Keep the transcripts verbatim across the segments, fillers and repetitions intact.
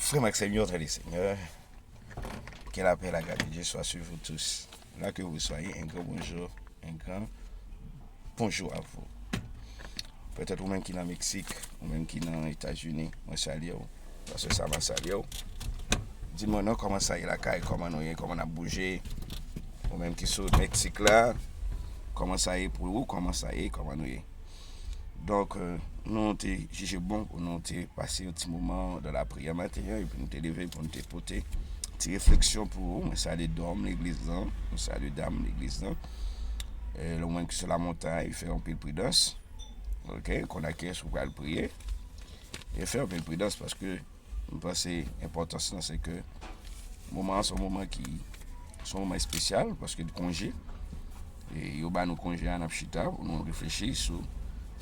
Frères et sœurs dans le Seigneur, que la paix et la grâce de Dieu soient sur vous tous. Là que vous soyez, un grand bonjour, un grand bonjour à vous. Petèt ou menm ki nan Meksik, ou menm ki nan Etazini, mwen salye w. Pastè Sama salye w. Di mwen non, kòman sa ye lakay, kòman nou ye, kòman n ap bouje. Ou menm ki sou Meksik la, kòman sa ye pou ou, kòman sa ye, kòman nou ye. Donk, euh, nou te jije bon pou nou te pase yon ti moman nan lapriyè maten an, epi nou te leve pou nou te pote ti refleksyon pou ou. Mwen salye dòm legliz lan, mwen salye dam legliz lan. E lè ou menm ki sou lamontay, fè anpil pridans. Ok, konn ak kiyès ou pral priye. E fè anpil pridans paske m panse enpòtans lan se ke moman an se yon moman ki se yon moman espesyal paske l konje. E yo ba nou konje a, n ap chita pou nou reflechi sou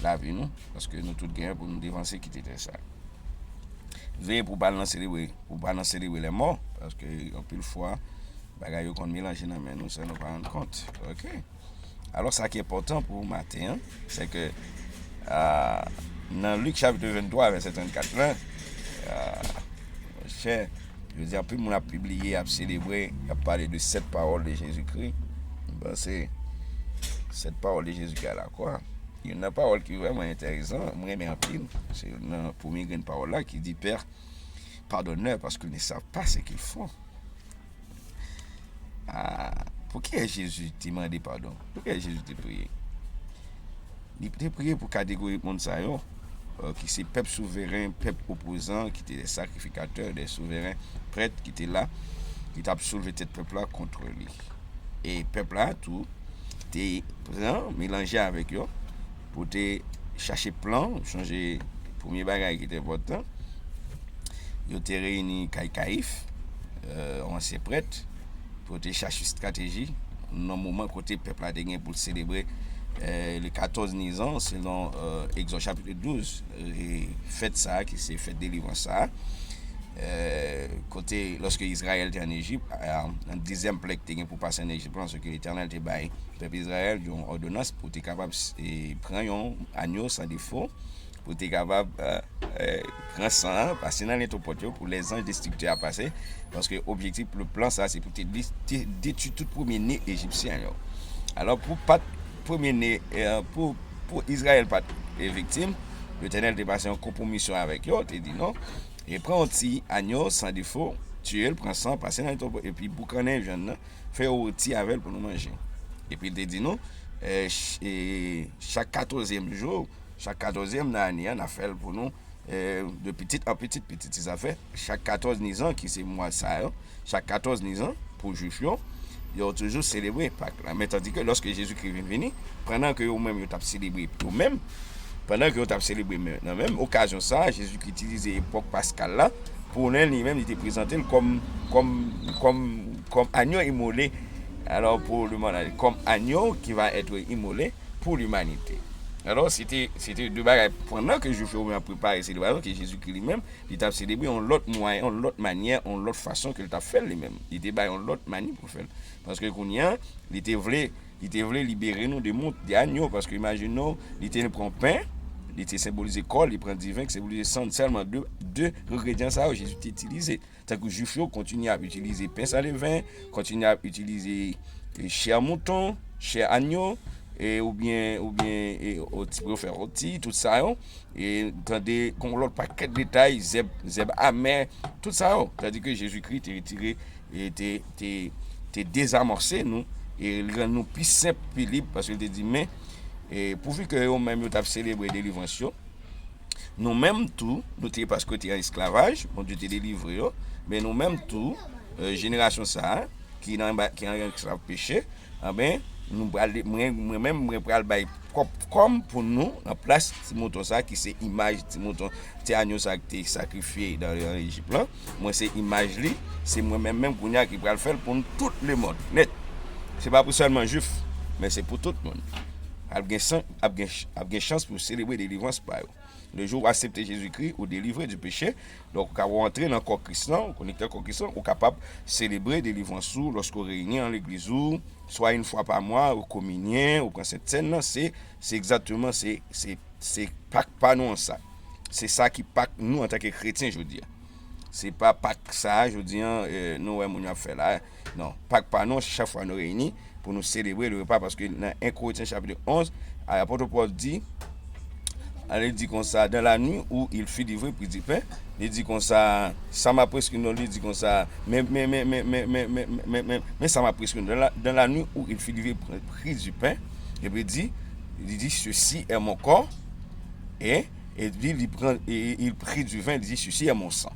lavi nou, paske nou tout genyen pou nou te vanse kite tè sa. Veye pou w pa al nan selebre, pou w pa al nan selebre lè mò, paske anpil fwa bagay yo konn melanje nan men nou san nou pa rann kont. Ok. Alò, sa ki enpòtan pou maten an, se ke ah, nan Lik chapit venntwa, vèsè trannkat la, ah, monchè, yo di anpil moun ap pibliye, ap selebre, ap pale de sèt pawòl de Jezikri. M panse sèt pawòl de Jezikri a la kwa. Youn nan pawòl ki vrèman enteresan, mwen renmen anpil, se youn nan premye grenn pawòl la ki di, Père, pardonne-leur parce qu'ils ne savent pas ce qu'ils font. Ah, pou kiyès Jezi te mande padon? Pou kiyès Jezi te priye? Li te priye pou kategori moun sa yo, euh, ki se pèp souveren, pèp opozan, ki te de sakrifikatè, de souveren prèt ki te la, ki t ap soulve tèt pèp la kont li. E pèp la tou te pran, melanje avèk yo, pou te chache plan, chonje premye bagay ki te enpòtan, yo te reyini kay Kayif, euh, yon ansyen prèt, pou te chache estrateji nan moman kote pèp la te gen pou l selebre, euh, le katòz Nizan, selon, euh, Egzòd chapit douz, euh, e fèt sa a, ki se fèt delivrans sa a, euh, kote, lòske Izrayèl te ann Ejip, euh, nan dizyèm plè ki te gen pou pase ann Ejip lan, se ke Letènèl te bay pèp Izrayèl yon òdonans pou te kapab, e, pran yon anyo san defo, pou te kapab, euh, euh, pran san an, pase nan lentopòt yo, pou lèzanj destriktè a pase, paske objektif le plan sa, se pou te de-, te detwi tout premye ne ejipsyen yo. Alò, pou pa t premye ne, euh, pou, pou Izrayèl pa t, e, viktim, Letènèl te pase yon konpwomisyon avèk yo, te di non, e pran yon ti anyo san defo, tiye l, pran san, pase nan lentopòt, epi boukannen vyann nan, fè yon roti avè l pou nou manje. Epi l te di nou, e, ch-, e, chak katòzyèm jou, chak katòzyèm nan ane a, n a fè l pou nou, e, de pitit an pitit, pitit se zafè, chak katòz Nizan, ki se mwa sa yo, chak katòz Nizan, pou Jwif yo, yo toujou selebre Pak la. Men tandike lòske Jezikri vin vini, pandan ke yo menm yo t ap selebre yo menm, pandan ke yo t ap selebre men, nan menm okazyon sa a, Jezikri itilize epòk paskal la, pou li menm, li te prezante l kòm, kòm, kòm, kòm anyo imole, alò, pou limanite, kòm anyo ki va èt imole pou limanite. Alò, se te, se te de bagay, pandan ke Jwif yo menm ap prepare selebrasyon, ke Jezikri li menm, li t ap selebre yon lòt mwayen, yon lòt manyè, yon lòt fason ke l t ap fè l li menm. Li te bay yon lòt mani pou fè l. Paske kounye a, li te vle, li te vle libere nou de moun, de anyo, paske imajine w, li te pran pen, li te senbolize kò l, li pran diven ki senbolize san l, sèlman de, de engredyan sa yo Jezi te itilize. Tankou Jwif yo kontinye ap itilize pen san leven, kontinye ap itilize, e, chè mouton, chè anyo, e, oubyen, oubyen, e, o-, ti pou yo fè roti, tout sa yo. E tande, gon lòt pakèt detay, zèb, zèb amè, tout sa yo. Tandike Jezikri te retire, e te, te, te dezamòse nou, e li rann nou pi senp, pi lib, paske li te di, men, e pouvi ke yo menm yo t ap selebre delivrans yo, nou menm tou, nou te, paske te an esklavaj, Bondye te delivre yo, men nou menm tou, e, jenerasyon sa a, ki nan, ki an esklav peche, anben, nou pral, mwen, mwen menm, mwen pral bay pwòp kò m pou nou, nan plas ti mouton sa a, ki se imaj ti mouton, ti anyo sa a ki te sakrifye nan, nan Ejip lan. Mwen se imaj li, se mwen menm menm kounye a ki pral fè l pou nou tout lemonn nèt. Se pa pou sèlman Jwif, men se pou tout moun. Ap gen san, ap gen, ap gen chans pou selebre delivrans pa yo. Le jour ou aksepte Jezikri, ou delivre di peche. Donk, ou ka rantre nan kò Kris lan, ou konekte kò Kris lan, ou kapab selebre delivrans ou lòske w reyini an legliz ou, swa yon fwa pa mwa, ou kominyen, ou pran Sentsèn nan, se, se egzakteman, se, se, se Pak pa nou an sa. Se sa ki Pak nou antanke kretyen jodi a. Se pa Pak sa a, jodi a, eh, nou wè moun yo ap fè la. Non, Pak pa nou, chak fwa nou reyini pou nou selebre le repa, paske nan en Korentyen chapit onz, apot Pòl di, li di konsa, dans la nuit où il fut livré, pris du pain, li di konsa, sa m ap preskri nou, li di konsa, men, men, men, men, men, men, men, men, men, men, men sa m ap preskri nou, dans la, dans la nuit où il fut livré, pris du pain, epi di, li di, ceci est mon corps, et, et puis il prend, et il prit du vin, il dit, ceci est mon sang.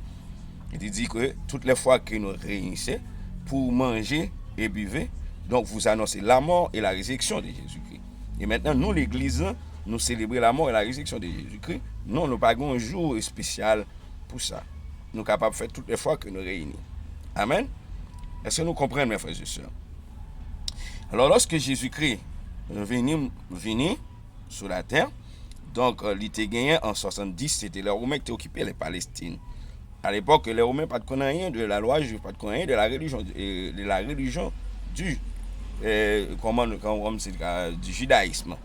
Li di ke toutes les fois que nous réunissons pour manger et buvons, donc vous annoncez la mort et la résurrection de Jésus-Christ. E mentnan, nou, legliz la, nou selebre la mò e la rezireksyon de Jezikri. Non, nou pa gen yon jou espesyal pou sa. Nou kapab fè tout lè fwa ke nou reyini. Amèn. Èske nou konprann, mes frères et sœurs? Alò, lòske Jezikri vini, vini sou latè, donk, euh, li te genyen an swasanndis, se te lè Women ki te okipe lè Palestin. A lepòk, lè Women pa t konn anyen de la lwa jwif, pa t konn anyen de la religion, euh, de la religion du, euh, kòman, kòman se, euh, du judaïsme.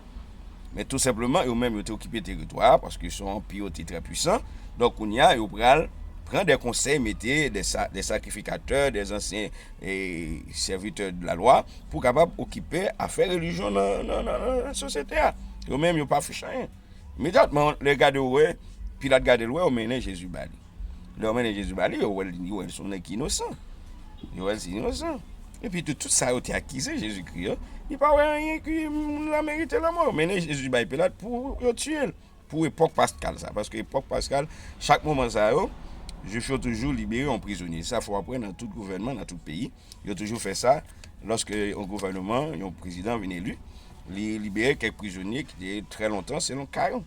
Men tou senpleman, yo menm, yo te okipe teritwa a, paske se yon anpi yo te trè pwisan. Donk, kounye a, yo pral pran de konsèy, mete de sa, de sakrifikatè, de ansyen, e, sèvitè de la lwa, pou kapab okipe afè relijyon nan, nan, nan, nan, nan sosyete a. Yo menm, yo pa fich anyen. Imedyatman, lè gade yo wè, Pilat gade l wè, yo mennen Jezi ba li. Lè yo mennen Jezi ba li, yo wè l, yo wè l se yon nèg ki inosan. Yo wè l se inosan. Epi tou, tout sa yo te akize Jezikri yo, li pa wè anyen ki moun la merite lanmò. Yo mennen Jezi bay Pilat pou yo tiye l. Pou epòk paskal sa. Paske epòk paskal, chak moman sa yo, Jwif yo toujou libere yon prizonye. Sa fò w aprann nan tout gouvènman, nan tout peyi. Yo toujou fè sa. Lòske yon gouvènman, yon prezidan vin eli, li libere kèk prizonye ki te trè lontan selon ka yo.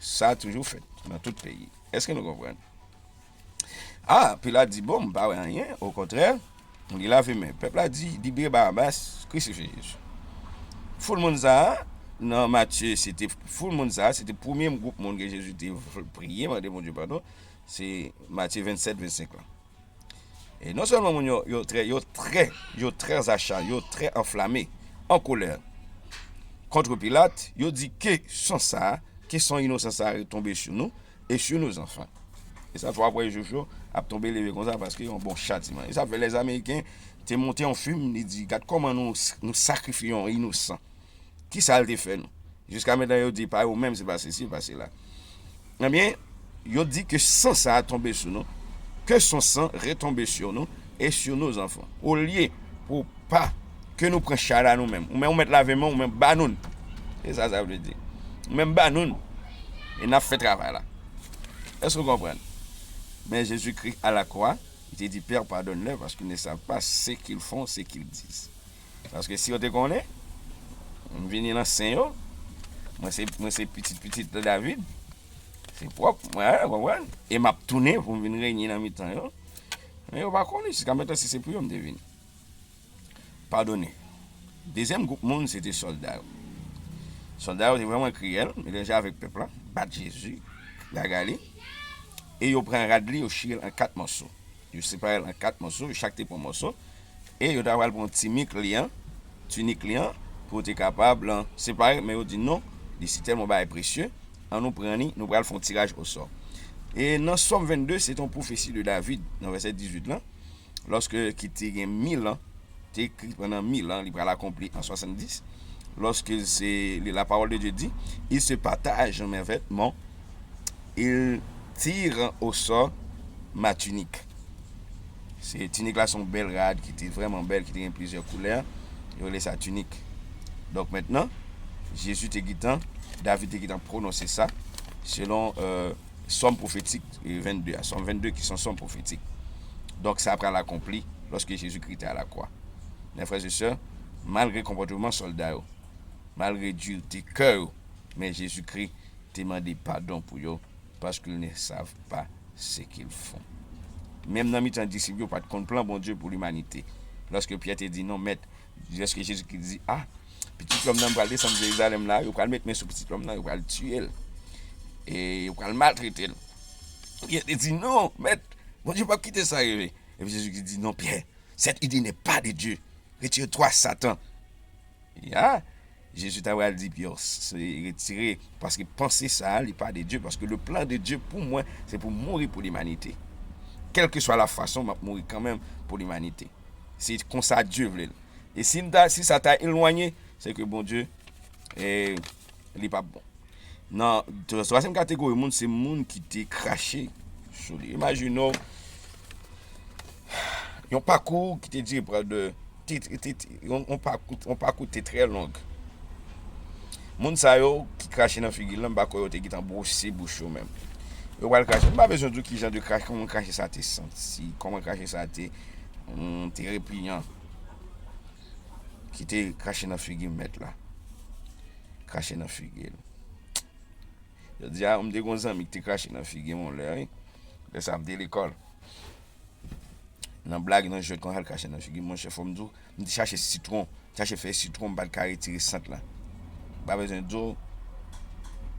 Sa toujou fèt nan tout peyi. Èske nou konprann? A, Pilat di, bon, m pa wè anyen, okontrè, li lave men. Pèp la di, libere Barabas, krisifye Jezi. Foul moun sa a, nan Matye, se te, foul moun sa a, se te premye gwoup moun ke Jezi te v-, priye, mande Bondye padon, se Matye vennsèt, vennsenk lan. E non sèlman moun yo, yo trè, yo trè, yo trè acha, yo trè anflame, an kolè kont Pilat, yo di ke san sa a, ke san inosan sa a retonbe sou nou, et sur nos enfants. E sa fò apre Jwif yo ap tonbe leve konsa paske yon bon chatiman. E sa fè lè Ameriken te monte yon fim, li di, gad kòman nou, nou sakrifye yon inosan. Kisa l te fè nou? Jiska mentnan yo di pa yo menm, se pa sesi, se pa sela. Ebyen, yo di ke san sa a tonbe sou nou, que son sang retombe sur nous et sur nos enfants. Olye pou pa ke nou pran chay la nou menm. Ou menm, ou mèt lave men, ou menm ba nou l. Se sa sa vle di. Ou menm ba nou l. E n ap fè travay la. Èske w konprann? Men Jezikri a la kwa, li te di, Père, pardonne-leur, parce qu'ils ne savent pas ce qu'ils font, ce qu'ils disent. Paske si yo te konnen, m vini nan sen yo, mwen se, mwen se pitit pitit David, se pwòp, mwen, w konprann? E m ap tounen pou m vin renye nan mitan yo. Men yo pa konnen, jiska mentnan, si se pou yo m te vini. Padone. Dezyèm gwoup moun, se te sòlda yo. Sòlda yo te vrèman kriyèl, melanje avèk pèp la, bat Jezi, gaga li, e yo pran rad li, yo chire l an kat mòso. Yo separe l an kat mòso, yo chak te pran mòso, e yo ta pral pran tinik li an, tinik li an, pou yo te kapab, lan, separe, men yo di non, li se tèlman bagay presye, ann nou pran li, nou pral fè yon tiraj osò. E nan Sòm vennde, se te yon pwofesi de David, nan vèsè dizuit lan, lòske ki te gen mil an, te ekri pandan mil an, li pral akonpli an swasanndis, lòske se, la parole de Dieu dit, il se partage mes vêtements, il tire au sort ma tunique. Se tinik la, se yon bèl rad ki te vrèman bèl, ki te gen plizyè koulè, yo rele sa tinik. Donk mentnan, Jezi te gentan, David te gentan pwononse sa, selon, euh, Sòm pwofetik, e, vennde a, Sòm vennde ki se yon sòm pwofetik. Donk, sa pral akonpli lòske Jezikri te a la kwa. Men frè e sè, malgre konpòtman sòlda yo, malgre durte kè yo, men Jezikri te mande padon pou yo, parce qu'ils ne savent pas ce qu'ils font. Menm nan mitan disip yo, pa t konn plan Bondye pou limanite. Lòske Pyè te di, non, Mèt, lòske Jezikri di, a, Pitit lòm nan pral desann Jerizalèm la, yo pral met men sou Pitit lòm nan, yo pral tiye l. E yo pral maltrete l. Pyè te di, non, Mèt, Bondye p ap kite sa rive. Epi Jezi ki di, non, Pyè, cette idée n'est pas de Dieu. Retire-toi, Satan. Ya, Jezi ta pral di Pyè, se retire, paske panse sa a, li pa de Dye, paske le plan de Dieu pou mwen, se pou mouri pou limanite. Kèlkeswa la fason, m ap mouri kanmenm pou limanite. Se konsa Dye vle l. E si, m ta, si sa ta elwanye, se ke Bondye, e, li p ap bon. Nan twazyèm kategori moun, se moun ki te krache sou li. Imajine w yon pakou ki te dire prè de, te, te, te, yon, yon pakou, yon pakou te trè long. Moun sa yo ki krache nan figi l lan, m pa kwè yo te gentan bwose bouch yo menm. Yo pral krache. M pa bezwen di w ki jan de krache, kòman krache sa te santi, kòman krache sa te, hmm, te repiyan. Ki te krache nan figi mèt la. Krache nan figi l. Jodi a, m te gon zanmi ki te krache nan figi m yon lè, wi. Lè sa, m te lekòl. Nan blag, nan jwèt, konsa l krache nan figi m, monchè, fò m di w, m te chache sitwon, chache fèy sitwon, m pa t ka retire sant lan. Pa bezwen di w,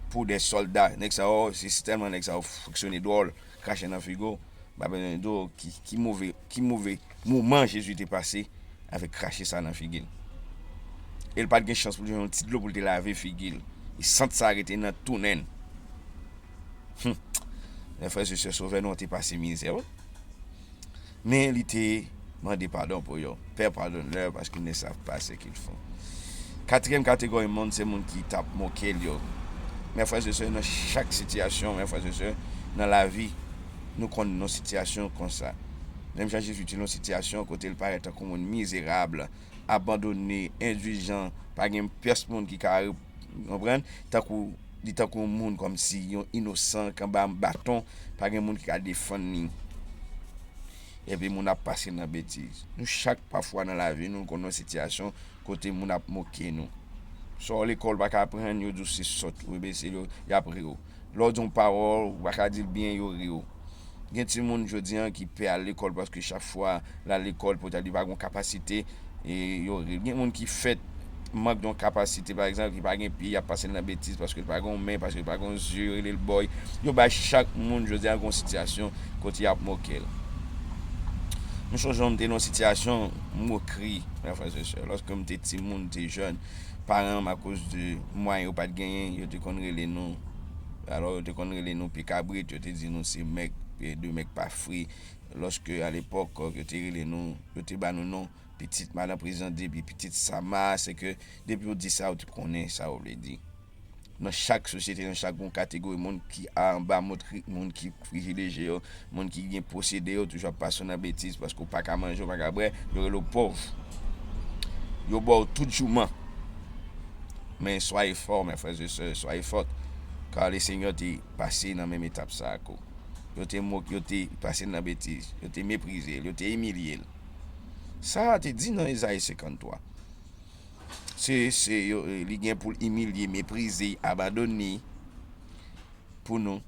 pou de sòlda, nèg sa yo, se sitèlman nèg sa yo fonksyone dwòl, krache nan figi w. Pa bezwen di w ki, ki move, ki move moman Jezi te pase avèk krache sa nan figi l. E l pa t gen chans pou l jwenn yon ti dlo pou l te lave figi l. E sant sa rete nan tou nen l. Hum. Mes frères et sœurs, Sovè nou an te pase mizè, wi. Men li te mande padon pou yo. Père, pardonne-leur, parce qu'ils ne savent pas ce qu'ils font. Katriyèm kategori moun, se moun ki t ap moke l yo. Mes frères et sœurs, nan chak sitiyasyon, mes frères et sœurs, nan lavi, nou konn nan sitiyasyon konsa. Menm jan Jezi te nan sitiyasyon kote l parèt tankou moun mizerab, abandone, endijan, pa gen pyès moun ki ka re-, konprann, tankou, li tankou yon moun kòmsi yon inosan k anba baton, pa gen moun ki ka defann li. Epi moun ap pase nan betiz. Nou chak pafwa nan lavi nou, nou konn nan sitiyasyon kote moun ap moke nou. Sa w lekòl pa ka aprann, yo di w se sòt, ou enbesil, yo, y ap ri w. Lè w di yon pawòl, ou pa ka di l byen, yo ri w. Gen timoun jodi a ki pè al lekòl paske chak fwa l al lekòl, petèt li pa gen kapasite, e yo ri l. Gen moun ki fèt mank de yon kapasite, pa egzanp, ki pa gen pye, y ap pase l nan betiz paske l pa gen yon men, paske l pa gen yon zye, yo rele l bòy. Yo bay chak moun jodi a gen yon sitiyasyon kote y ap moke l. M sonje m te nan yon sitiyasyon mokri, mes frères et sœurs. Lòske m te timoun, m te jèn, paran m, akoz de mwayen yo pa t genyen, yo te konn rele nou, alò, yo te konn rele nou pye kabrit, yo te di nou se mèg, de mèg pa fri. Lòske, alepòk, yo te rele nou, yo te ba nou non pitit madan prezidan, depi pitit sama, se ke depi yo di sa, yo te konnen sa yo vle di. Nan chak sosyete, nan chak grenn kategori moun ki anba mòd, moun ki privilejye yo, moun ki gen posede yo, toujou ap pase w nan betiz, paske w pa ka manje, w pa ka bwè, yo rele w pòv. Yo ba w tout jouman. Men soyez forts, mes frères et sœurs, soyez forts, car le Seigneur te pase nan menm etap sa ak ou. Yo te mok, yo te pase nan betiz, yo te meprize l, yo te imilye l. Sa a te di nan Ezayi senkanntwa. Se, se yo, li gen pou l imilye, meprize, abandone pou nou.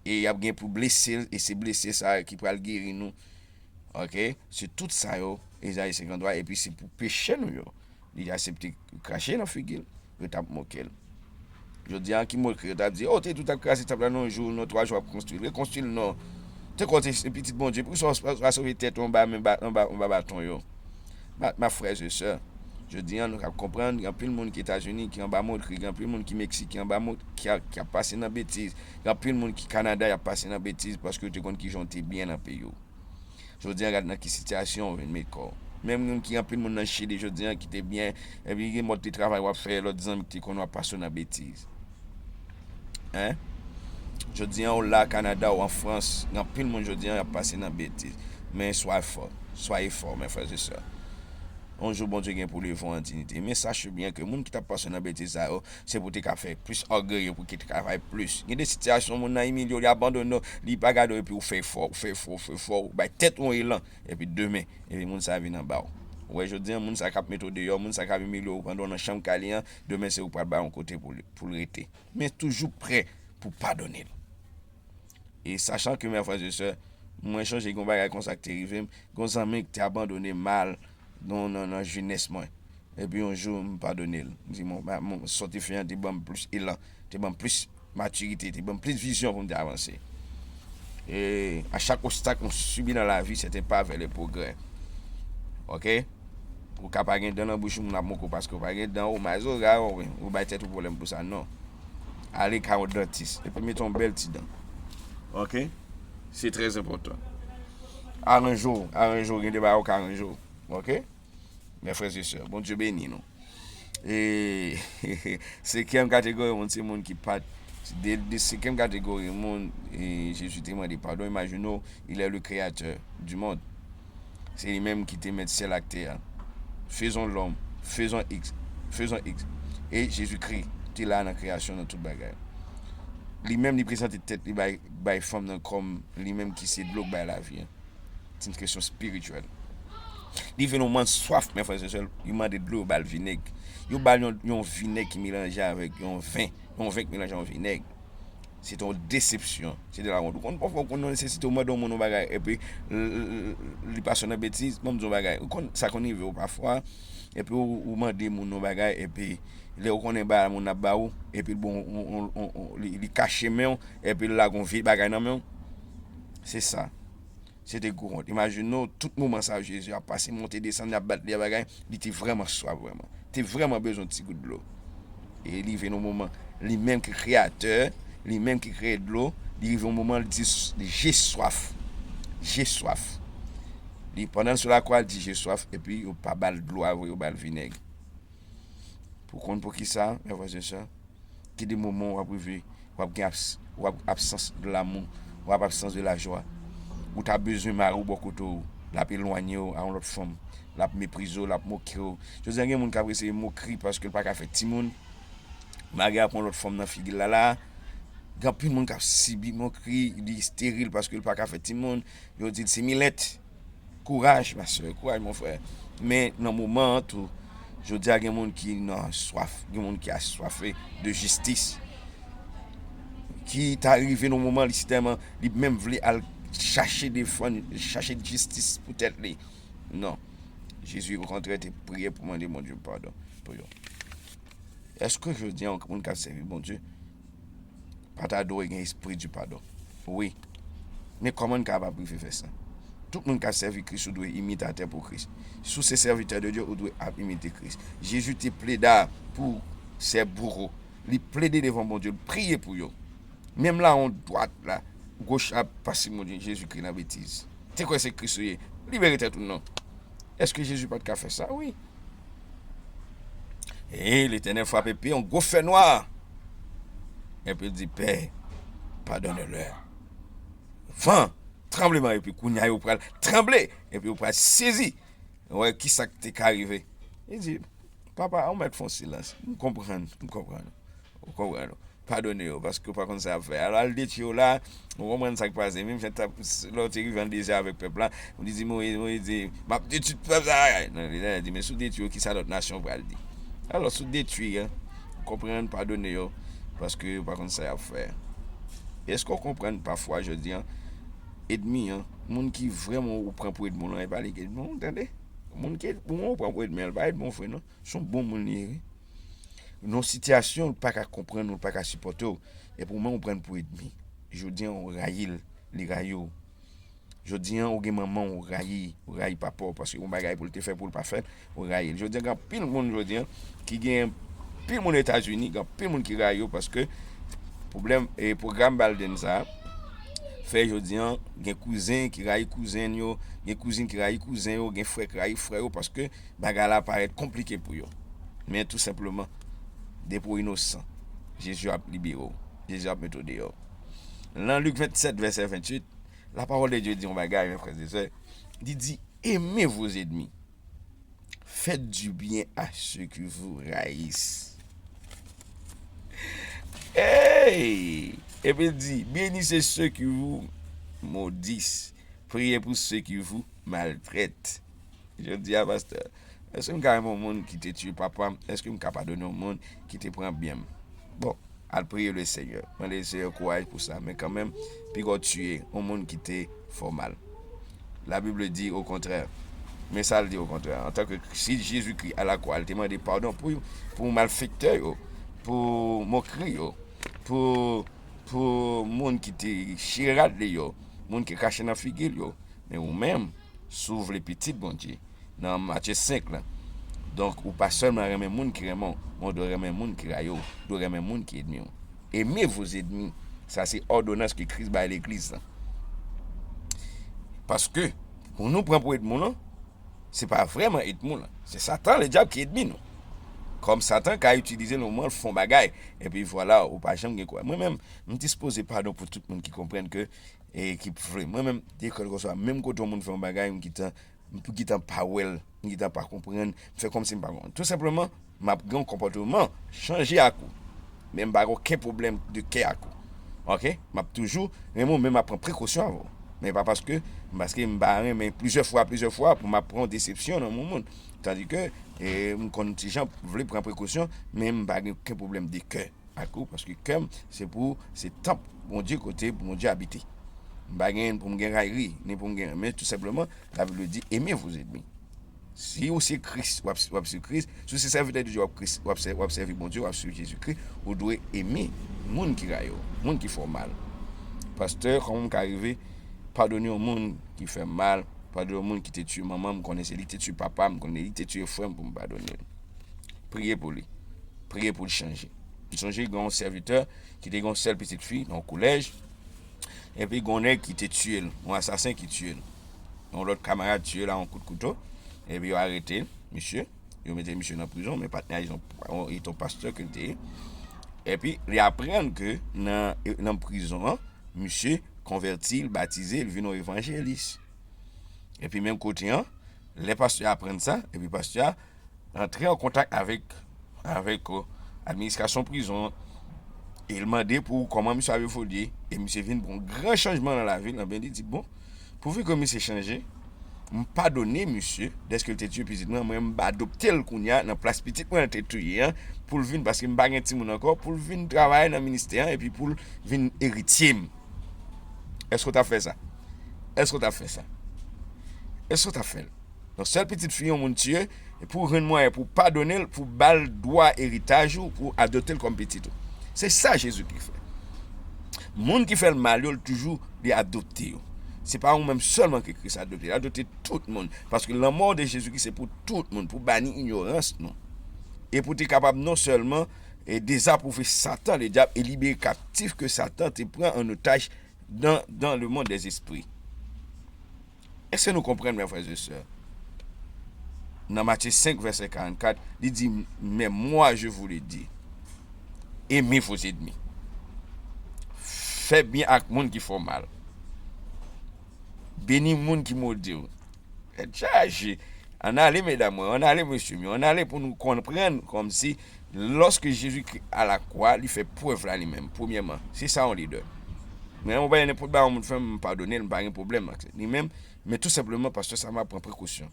E y ap gen pou blese l, e se blese sa a ki pral geri nou. Oke? Se tout sa yo, Ezayi senkanntwa, epi se pou peche nou yo. Li aksepte krache nan figi l, yo t ap moke l. Jodi a, ki mokri, yo t ap di, "O, te tout ap kraze tanp la nan yon jou, nan twa jou ap konstwi l." Rekonstwi l non. Te kwè w te se pitit Bondye, poukisa w pa sove tèt ou anba men ba-, anba, anba baton yo? Ma, ma frè e sè, jodi a, nou ka konprann, gen anpil moun ki Etazini, ki anba mokri, gen anpil moun ki Meksik, ki anba mok-, ki a, ki ap pase nan betiz. Gen anpil moun ki Kanada, y ap pase nan betiz, paske yo te konn kijan w te byen nan peyi w. Jodi a, gad nan ki sitiyasyon w vin met kò w. Menm moun ki anpil moun nan Chili jodi a ki te byen, epi gen mòd de travay w ap fè, lòt zanmi ki te konn w ap pase w nan betiz. Hein? Jodi a, w la Kanada, w an Frans, gen anpil moun jodi a y ap pase nan betiz. Men soyez forts, soyez forts, mes frères et sœurs. Yon jou Bondye gen pou leve w an diyite. Men sache byen ke moun ki t ap pase w nan betiz sa yo, se pou te ka fè plis ògeye, pou ki te travay plis. Gen de sitiyasyon, moun nan imilye w, li abandone w, li pa gade w, epi w fè efò, w fè efò, w fè efò, w bay tèt ou yon elan, epi demen, epi moun sa vin anba w. Ou wè, jodi a, moun sa k ap mete w deyò, moun sa k ap imilye w pandan w nan chanm kay li an, demen se ou pral ba yon kote pou li, pou l rete. Men toujou prè pou padone l. E sachan ke, mes frères et sœurs, mwen chonje gen yon bagay konsa ki te rive m, gen yon zanmi ki te abandone m mal nan, nan, nan jenès mwen. Epi yon jou, m padone l. M di, "Mon, mon, sa w te fè an te ban m plis elan, te ban m plis matirite, te ban m plis vizyon pou m te avanse." E a chak obstak nou sibi nan lavi, c'est un pas vers le progrès. Oke? Ou ka pa gen dan nan bouch ou, moun ap moke w paske w pa gen dan, ou mazora, ou, ou bay tèt ou pwoblèm pou sa, non. Ale ka yon dantis, epi mete yon bèl ti dan. Oke? Se trè enpòtan. aranje w, aranje w, gen de bagay ou ka aranje w. Ok? Mes frères et sœurs, Bondye beni nou. E senkyèm kategori moun, se moun ki pa t, de, de senkyèm kategori moun, e Jezi te mande padon. Imajine w, il est le créateur du monde. Se li menm ki te mèt syèl ak tè a. Faisons l'homme, faisons X, faisons X. E Jezikri te la nan kreyasyon, nan tout bagay. Li menm, li prezante tèt li bay, bay fanm nan kòm li menm ki se dlo k bay lavi an. Se yon kesyon espirityèl. Li vin yon moun swaf, mes frères et sœurs, li mande dlo, yo ba l vinèg. Yo ba l yon, yon vinèg ki melanje avèk yon ven, yon ven ki melanje yon vinèg. Se te yon desepsyon. Se te la wont. Ou konn, pafwa, ou konn nesesite ou mande yon moun yon bagay, epi l, l, l, li pase w nan betiz, ban m di yon bagay. Ou konn, sa konn rive w pafwa, epi ou, ou mande moun yon bagay, epi lè ou konnen bagay moun ap ba ou, epi l bon, on, on, on, on, li, li kache men w, epi l lage yon vye bagay nan men w. Se sa. Se te gwo wont. Imajine w, tout moman sa yo, Jezi ap pase, monte, desann, y ap bat li, y ap bagay, li te vrèman swaf, vrèman. Te vrèman bezwen ti gout dlo. E li rive nan moman, li menm ki kreyatè, li menm ki kreye dlo, li rive yon moman, li di, j'ai soif. J'ai soif. Li, pandan l sou lakwa, li di, j'ai soif, epi yo pa ba l dlo a vre, yo ba l vinèg. Pou konn poukisa, mes frères et sœurs, gen de moman w ap rive, w ap gen abs, w ap absans de lamou, w ap absans de lajwa. Ou ta bezwen mari w bò kote w, l ap elwanye w a yon lòt fanm, l ap meprize w, l ap moke w. Jodi a, gen moun k ap resevwa mokri paske l pa ka fè timoun. Mari a pran lòt fanm nan figi l la la. Gen anpil moun k ap sibi mokri, li esteril paske l pa ka fè timoun. Yo di l se milèt. Kouraj, ma sè, kouraj, mon frè. Men nan moman an tou, jodi a gen moun ki nan swaf, gen moun ki aswafe de jistis. Ki ta rive nan moman, li sitèlman, li menm vle al chache defann, chache jistis pou tèt li. Non. Jezi, okontrè, te priye pou mande Bondye padon pou yo. Èske jodi a, yon moun k ap sèvi Bondye pa ta dwe gen espri di padon? Wi. Men kòman n kapab rive fè sa? Tout moun k ap sèvi Kris, ou dwe imitatè pou Kris. Si w se sèvitè de Dye, ou dwe ap imite Kris. Jezi te pleda pou sè bouro. Li plede devan Bondye, li priye pou yo. Menm lawon dwat la, goch ap pase Bondye, Jezikri nan betiz. Te kwè se Kris ou ye. Libere tèt ou non. Èske Jezi pa t ka fè sa? Wi. E Letènèl frape pye yon gwo fènwa. Epi l di, Pè, padone lè. Van, tranbleman, epi kounye a yo pral tranble, epi yo pral sezi. Wè, kisa k te ka rive? Li di, Papa, ou mèt fè yon silans. M konprann, m konprann. Ou konprann. Padone yo, paske yo pa konn sa y ap fè. Alò, al detwi yo la, ou konprann sa k pase. Menm jan t ap, lè w te rive an dezè avèk pèp la, ou te di Moyiz, Moyiz di, m ap detwi pèp sa. Non, Letènèl di, men si w detwi yo, kisa lòt nasyon pral di? Alò, si w detwi, en, ou konprann, padone yo, paske yo pa konn sa y ap fè. Èske w konprann pafwa jodi a, ènmi an, moun ki vrèman ou pran pou ènmi w lan, e pa li ki ènmi w, tande? Moun ki ou pran pou ènmi an, li pa ènmi w vre, non. Se yon bon moun li ye, wi. Nan yon sitiyasyon ou pa ka konprann, ou pa ka sipòte w, epi ou menm ou pran l pou ènmi. Jodi a, ou rayi l, li rayi w. Jodi a, ou gen manman w, ou rayi, ou rayi papa w, paske yon bagay pou l te fè pou l pa fè l, ou rayi l. Jodi a, gen anpil moun jodi a, ki gen anpil moun Etazini, gen anpil moun ki rayi yo, paske pwoblèm, e pwogram Biden sa a, fè jodi a, gen kouzen ki rayi kouzen yo, gen kouzin ki rayi kouzen yo, gen frè ki rayi frè yo, paske bagay la parèt konplike pou yo. Men tou senpleman, depi w inosan, Jezi ap libere w. Jezi ap mete w deyò. Nan Lik vennsèt, vèsè venntuit, la parole de Dieu di yon bagay, mes frères et sœurs. Li di, aimez vos ennemis. Faites du bien à ceux qui vous haïssent. Hey! Epi l di, bénissez ceux qui vous maudissent. Priez pour ceux qui vous maltraitent. Jodi a, pastè, èske m ka renmen yon moun ki te tiye papa m? Èske m ka padone yon moun ki te pran byen m? Bon, al priye le Senyè. Mande le Senyè kouraj pou sa. Men kanmenm, piga w tiye yon moun ki te fè w mal. La Bible di au contraire. Men sa l di au contraire. Antanke si Jezikri a la kwa, li te mande padon pou, pou malfektè yo, pou mokri yo, pou, pou moun ki te chire rad li yo, moun ki krache nan figi l yo. Men ou menm, si w vle pitit Bondye, nan Matye senk lan. Donk, ou pa sèlman renmen moun ki renmen w, men w dwe renmen moun ki rayi w, w dwe renmen moun ki ènmi w. Aimez vos ennemis. Sa se òdonans ke Kris bay legliz lan. Paske, Pou nou pran pou Edmond lan, se pa vrèman Edmond lan. Se Satan, ledyab, ki ènmi nou. Kòm Satan ka itilize l nan moman l fè yon bagay. Epi vwala, ou pa janm gen kouraj. Mwen menm, m dispoze padon pou tout moun ki konprann ke, e ki vle. Mwen menm, de kèlkeswa, menm kote yon moun fè yon bagay, m gentan, m gentan pa wè l, m gentan pa konprann, m fè kòmsi m pa konprann. Tou senpleman, m ap gen yon konpòteman, chanje ak ou. Men m pa gen okenn pwoblèm de kè ak ou. Oke? M ap toujou renmen w, men m ap pran prekosyon avè w. Men pa paske, paske m pa renmen plizyè fwa, plizyè fwa pou m ap pran yon desepsyon nan yon moun. Tandike, e, m konn ti jan vle pran prekosyon, men m pa gen okenn pwoblèm de kè ak ou, paske kè m, se pou, se tanp Bondye kote Bondye abite. M pa gen pou m gen rayri, ni pou m gen, men tou senpleman, Labib di, aimez vos ennemis. Si ou se Kris, w ap, w ap swiv Kris. Si ou se sèvitè de Dye, w ap Kris, w ap sè-, w ap sèvi Bondye, w ap swiv Jezikri, ou dwe eme moun ki rayi w, moun ki fè w mal. Pastè, kòman m ka rive padone yon moun ki fè m mal, padone yon moun ki te tiye manman m, m konnen se li ki te tiye papa m, m konnen li ki te tiye frè m pou m padone l? Priye pou li. Priye pou l chanje. M sonje gen yon sèvitè ki te gen yon sèl pitit fi nan yon kolèj, epi gen yon nèg ki te tiye l, yon asasen ki tiye l. Yon lòt kamarad tiye l a yon kout kouto, epi yo arete l, misye, yo mete misye nan prizon, men patnè a, li se yon, li se yon pastè ke l te ye. Epi, li aprann ke nan, nan prizon an, misye konvèti, l batize, l vin yon evanjelis. Epi menm kote an, lè pastè a aprann sa, epi pastè a antre an kontak avèk, avèk, euh, administrasyon prizon an, e l mande pou kòman misye ap evolye, e misye vin pran yon gran chanjman nan lavi l, anben li di, bon, pouvi ke misye chanje, m padone misye dèske l te tiye pitit mwen, mwen m adopte l kounye a nan plas pitit mwen te touye an, pou l vin, paske m pa gen timoun ankò, pou l vin travay nan ministè an, epi pou l vin eritye m. Èske w t ap fè sa? Èske w t ap fè sa? Èske w t ap fè l? Yon sèl pitit fi yon moun tiye, e pou w jwenn mwayen pou w padone l, pou w ba l dwa eritaj ou, pou w adopte l kòm pitit ou. Se sa Jezikri fè. Moun ki fè l mal yo, l toujou li adopte yo. Se pa ou menm sèlman ke Kris adopte, li adopte tout moun. Paske lanmò de Jezikri se pou tout moun, pou bani inyorans nou. E pou te kapab non sèlman e dezapwouve Satan, ledyab, e libere kaptif ke Satan te pran an otaj dans, dans le monde des esprits. Èske nou konprann, mes frères et sœurs? Nan Matye senk, vèsè karannkat, li di, mais moi, je vous le dis, aimez vos ennemis. Fè byen ak moun ki fè w mal. Beni moun ki modi w. Tèt chaje. Ann ale, medam mwen, ann ale, mesye m yo, ann ale pou nou konprann kòmsi lòske Jezikri a la kwa, li fè prèv la li menm, premyèman. Se sa yon lidè. Men yon bagay nenpòt bagay yon moun fè m, m padone l, m pa gen pwoblèm ak li menm, men tou senpleman, pastè Sama pran prekosyon.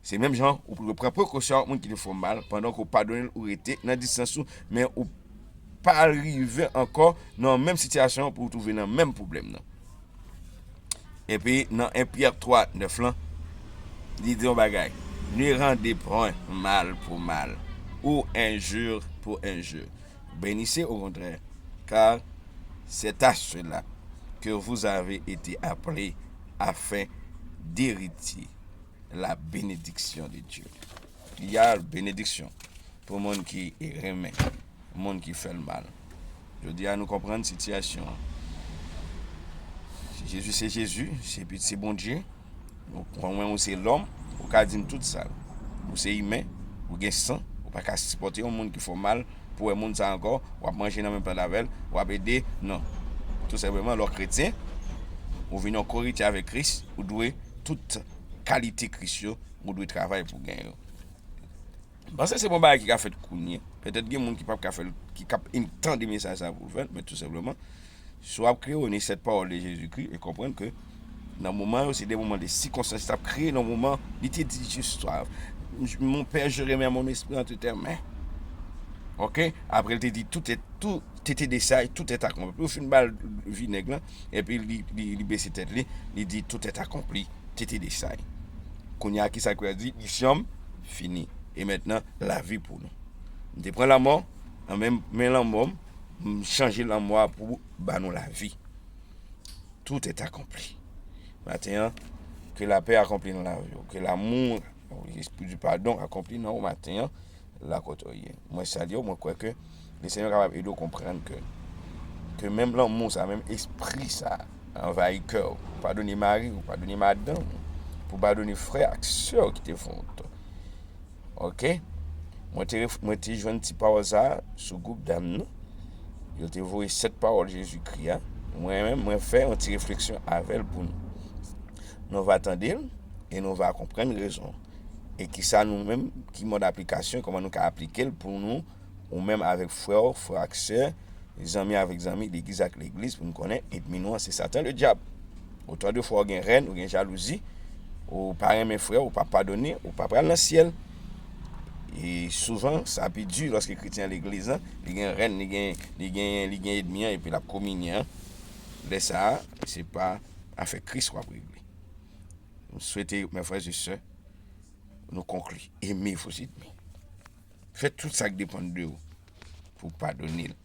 Se menm jan ou pran prekosyon ak moun ki te fè w mal, pandan ke w padone l, ou rete nan distans ou, men ou pa rive ankò nan menm sitiyasyon pou w twouve nan menm pwoblèm nan. Epi nan en Pyè twa nèf lan, li di yon bagay, ne rendez point mal pour mal, ou injure pour injure. Bénissez au contraire, car c'est à cela que vous avez été appelés afin d'hériter la bénédiction de Dieu. Il y a bénédiction pou moun ki renmen moun ki fè l mal. Jodi a, nou konprann sitiyasyon an. Si Jezi se Jezi, se Pitit Bondye, ou konn mwen, ou se lòm, ou ka di m tout sa. Ou se imen, ou gen san, ou pa ka sipòte yon moun ki fè w mal, pou wè moun sa ankò, w ap manje nan menm plat avè l, w ap ede, non. Tou senpleman, lè w kretyen, ou vin yon koeritye avèk Kris, ou dwe tout kalite Kris yo, ou dwe travay pou gen yo. M panse se bon bagay ki ka fèt kounye. Petèt gen moun ki p ap ka fè l, ki k ap in tande mesaj sa pou l fè l, men tou senpleman, si w ap kreye w ne cette parole de Jésus-Christ, e konprann ke nan moman yo, se de moman de sikonstans, t ap kreye nan moman, li te di, je soif. Mon père, je remets à mon esprit entre tes mains. Ok? Apre, li te di, tout est, tout, tete desay, tout est accompli. Pou yo fin ba l vinèg lan, epi li, li, li bese tèt li, li di, tout est accompli. Tete desay. Kounye a, kisa k wè di? Misyon m fini. E mentnan, lavi pou nou. M te pran lanmò, an men, men lanmò m, m chanje lanmò a pou ba nou lavi. Tout est accompli. Maten an, ke lapè akonpli nan lavi w. Ke lamou, lespri di padon akonpli nan ou maten an, la kote w ye. Mwen salye w, mwen kwè ke Lesenyè kapab ede w konprann ke, ke menm lanmou sa, menm espri sa, anvayi kè w. Ou padone mari w, ou padone madanm ou. Pou padone frè ak sè ki te fè w tò. Ok? Mwen te, mwen te jwenn ti pawòl sa a sou gwoup dam nan. Yo te voye sèt pawòl Jezikri a. Mwen menm, mwen fè yon ti refleksyon avè l pou nou. Nou va tande l e nou va konprann rezon. E ki sa nou menm, ki mòd aplikasyon, kòman nou ka aplike l pou nou, ou menm avèk frè w, frè ak sè, zanmi avèk zanmi, legliz ak legliz, pou nou konnen ènmi nou an se Satan ledyab. Otan de fwa ou gen rèn, ou gen jalouzi, ou pa renmen frè, ou pa padone, ou pa pral nan syèl. E souvan, sa pi di lòske kretyen an legliz lan, li gen rèn, li gen, li gen, li gen ènmi an, epi l ap kominye an. Lè sa a, se pa afè Kris w ap regle. M swete, mes frères et sœurs, nou konkli. Eme vos ennemis. Fè tout sa k depann de ou pou w padone l.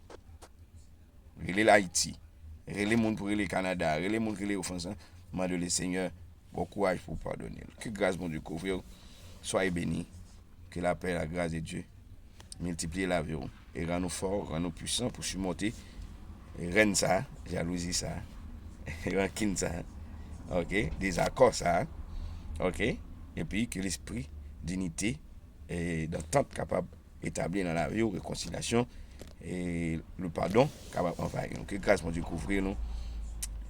Rele l Ayiti. Rele moun pou rele Kanada. Rele moun ki rele yo Frans lan. Mande le Senyè bon kouraj pou w padone l. Ke gras Bondye kouvri w. Soyez bénis. Que la paix et la grâce de Dieu multiplient la vie w. E rann ou fò, rann ou pwisan pou simonte rèn sa, jalouzi sa, rankin sa, ok, dezakò sa, ok, epi ke lespri dinite e dantant kapab etabli nan lavi w, rekonsilyasyon e le padon kapab anvayi nou. Ke gras Bondye kouvri nou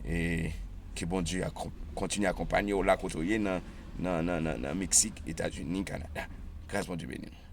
e ke Bondye akom- kontinye akonpanye w la kote w ye nan, nan, nan, nan, nan Meksik, Etazini, Kanada. Gras Bondye beni nou.